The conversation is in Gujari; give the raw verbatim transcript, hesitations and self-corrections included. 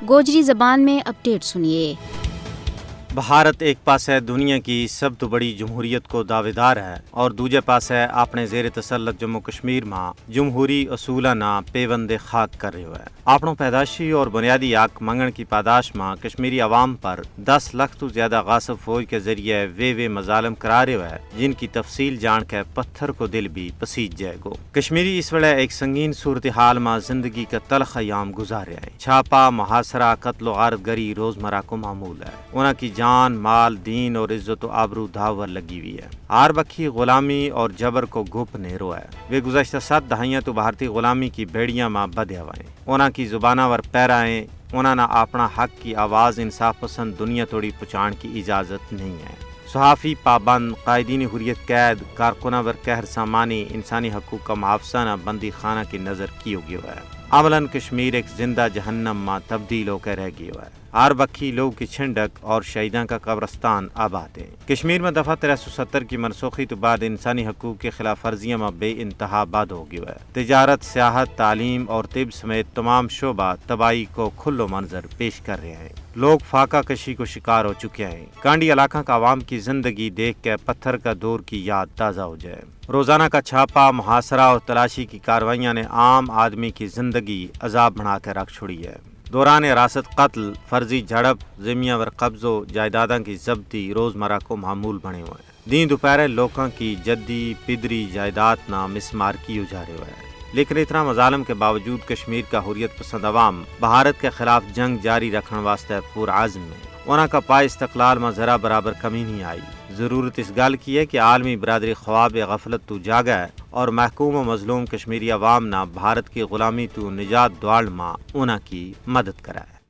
گوجری زبان میں اپڈیٹ سنیے۔ بھارت ایک پاسے دنیا کی سب تو بڑی جمہوریت کو دعویدار ہے اور دوجے پاسے اپنے زیر تسلط جموں و کشمیر ما جمہوری اصولاں نا پیوند خاک کر رہیو ہے۔ اپنو پیدائشی اور بنیادی حق منگن کی پاداش ما کشمیری عوام پر دس لکھ تو زیادہ غاصب فوج کے ذریعے وے وے مظالم کرا رہیو ہے، جن کی تفصیل جان کے پتھر کو دل بھی پسیج جائے گو۔ کشمیری اس ویلے ایک سنگین صورتحال ما زندگی کا تلخ ایام گزار رہیا ہیں۔ چھاپا، محاصرہ، قتل و غارت گری روزمرہ کو معمول ہے۔ انہاں کی جان، مال، دین اور عزت و آبرو دھاور لگی ہوئی ہے۔ ہر بکھی غلامی اور جبر کو گھپ نیرو ہے۔ ویہ گزشتہ ست دہائیاں تو بھارتی غلامی کی بھیڑیاں ما بدھیا ہوئے ہیں۔ انہاں کی زباناں ور پیرا ہیں۔ انہاں نا اپنا حق کی آواز انصاف پسند دنیا توڑی پہنچان کی اجازت نہیں ہے۔ صحافی پابند، قائدین حریت قید، کارکناں ور قہر سامانی، انسانی حقوق کا محافظہ نا بندی خانہ کی نظر کیو گیو ہے۔ عملاً کشمیر ایک زندہ جہنم ما تبدیل ہو کے رہ گیو ہے۔ ہر بکھی لوگ کی چھنڈک اور شہیداں کا قبرستان آباد ہیں۔ کشمیر ما دفعہ ترے سو ستر کی منسوخی تو بعد انسانی حقوق کے خلاف ورزیاں ما بے انتہا بد ہو گیو ہے۔ تجارت، سیاحت، تعلیم اور طب سمیت تمام شعبہ تباہی کو کھلو منظر پیش کر رہے ہیں۔ لوگ فاقہ کشی کو شکار ہو چکے ہیں۔ کانڈی علاقہ کا عوام کی زندگی دیکھ کے پتھر کا دور کی یاد تازہ ہو جائے۔ روزانہ کا چھاپا، محاصرہ اور تلاشی کی کاروائیاں نے عام آدمی کی زندگی عذاب بنا کے رکھ چھوڑی ہے۔ دوران حراست قتل، فرضی جھڑپ، زمیاں ور قبضو، جائیداداں کی ضبطی روزمرہ کو معمول بنے ہوئے ہیں۔ دین دوپہرے لوکاں کی جدی پدری جائیداد نا مسمار کیو جا رہیو ہے۔ لیکن اتنا مظالم کے باوجود کشمیر کا حریت پسند عوام بھارت کے خلاف جنگ جاری رکھن واسطے پورعزم ہے۔ انہاں کا پائے استقلال ما ذرا برابر کمی نہیں آئی۔ ضرورت اس گل کی ہے کہ عالمی برادری خواب غفلت تو جاگا ہے اور محکوم و مظلوم کشمیری عوام نا بھارت کی غلامی تو نجات دوال ما انہاں کی مدد کرا ہے۔